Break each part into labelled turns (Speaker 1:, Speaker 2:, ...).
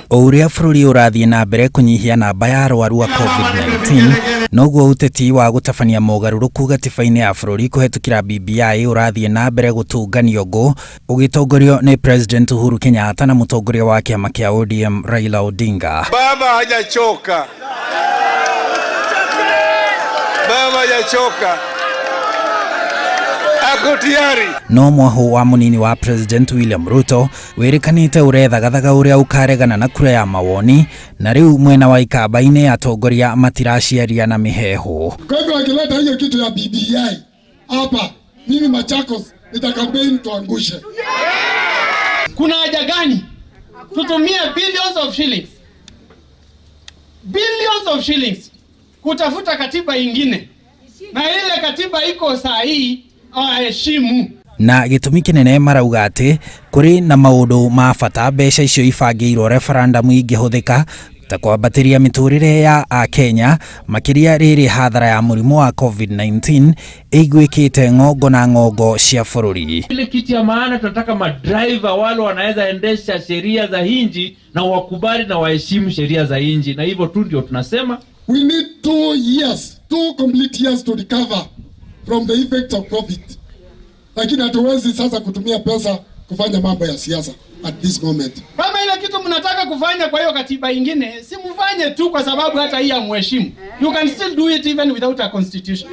Speaker 1: O ũrĩa bũrũri ũrathiĩ na mbere kũnyihia namba ya arwaru a COVID-19, noguo ũteti wa gũtabania mogarũrũku gatiba-inĩ ya bũrũri kũhetũkĩra BBI ũrathiĩ na mbere gũtũnganio ngũ ũgĩtongorio nĩ President Uhuru Kenyatta na mũtongoria wa kĩama kĩa ODM Raila Odinga.
Speaker 2: Baba hajachoka, baba hajachoka, ako tayari.
Speaker 1: No mwahũ wa mũnini wa President William Ruto wĩrĩkanĩte ũrethagathaga ũrĩa ũkaregana na kura ya mawoni, na rĩu mwena wa Ikamba-inĩ atongoria matiraciaria na mĩheehũ.
Speaker 3: Kwa hivyo akileta hiyo kitu ya BBI hapa, mimi Machakos nita campaign tuangushe.
Speaker 4: Kuna haja gani tutumie billions of shillings, billions of shillings kutafuta katiba ingine, na ile katiba iko saa hii hawaheshimu?
Speaker 1: Na gĩtũmi kĩnene marauga atĩ kũrĩ na maũndũ ma bata mbeca icio ibangĩirwo referendum ingĩhũthĩka ta kwambatĩria mĩtũrĩre ya akenya, makĩria rĩrĩ hathara ya mũrimũ wa COVID-19 ĩiguĩkĩte ng'ongo na ng'ongo cia bũrũri.
Speaker 5: Ile kitu ya maana, tunataka madriver wale wanaweza endesha sheria za inchi na wakubali na waheshimu sheria za inchi, na hivyo tu ndio tunasema.
Speaker 3: We need 2 years, 2 complete years to recover from the effects of COVID. Lakini hatuwezi sasa kutumia pesa kufanya mambo ya siasa at this moment.
Speaker 4: Kama ile kitu mnataka kufanya kwa hiyo katiba ingine, si mfanye tu, kwa sababu hata hii hamheshimu. You can still do it even without a constitution.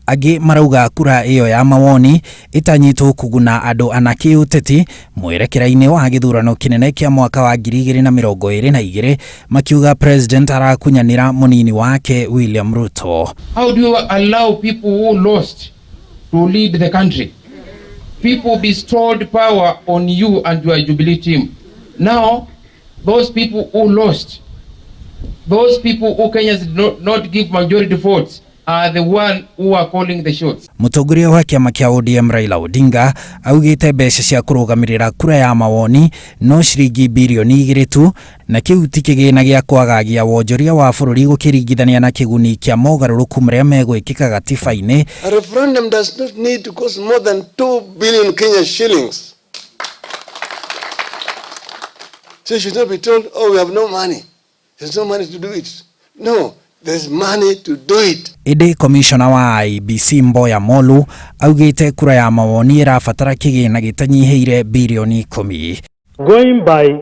Speaker 1: Angĩ marauga kura ĩyo ya mawoni ĩtanyĩtwo kũguna andũ ana kĩũteti mwerekera-inĩ wa gĩthurano kĩnene kĩa mwaka wa 2022, makiuga President arakunyanĩra mũnini wake William Ruto.
Speaker 6: How do you allow people who lost to lead the country? People bestowed power on you and your Jubilee team. Now, those people who lost, those people who Kenyans did not give majority votes, are the one who are calling the shots.
Speaker 1: Mũtongoria wa kĩama kĩa ODM Raila Odinga augĩte mbeca cia kũrũgamĩrĩra kura ya mawoni no ciringi birioni 2 tu, na kĩu ti kĩgĩna gĩa kwagagia wonjoria wa bũrũri gũkĩringithania na kĩguni kĩa mogarũrũku marĩa megwĩkĩka gatiba-inĩ.
Speaker 2: A referendum does not need to cost more than 2 billion Kenya shillings. So you should not be told, "Oh, we have no money. There's no money to do it." No, there's money to do it.
Speaker 1: Ĩndĩ komishona wa IEBC Mboya Molu augĩte kura ya mawoni ĩrabatara kĩgĩna gĩtanyihĩire birioni 10.
Speaker 7: Going by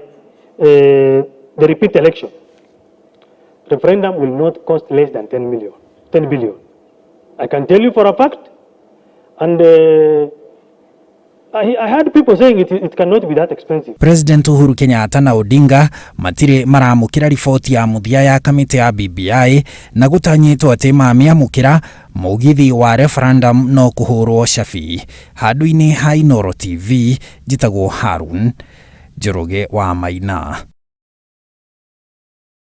Speaker 7: the repeat election, referendum will not cost less than 10 million, 10 billion. I can tell you for a fact. And I heard people saying it cannot be that expensive.
Speaker 1: President Uhuru Kenyatta na Odinga matirĩ maramũkĩra riboti ya mũthia ya kamĩtĩ ya BBI, na gũtanyĩtwo atĩ mamĩamũkĩra mũgithi wa referendum no kũhũrwo cabi. Handũ-inĩ ha Inooro TV, njĩtagwo Harun Njoroge wa Maina.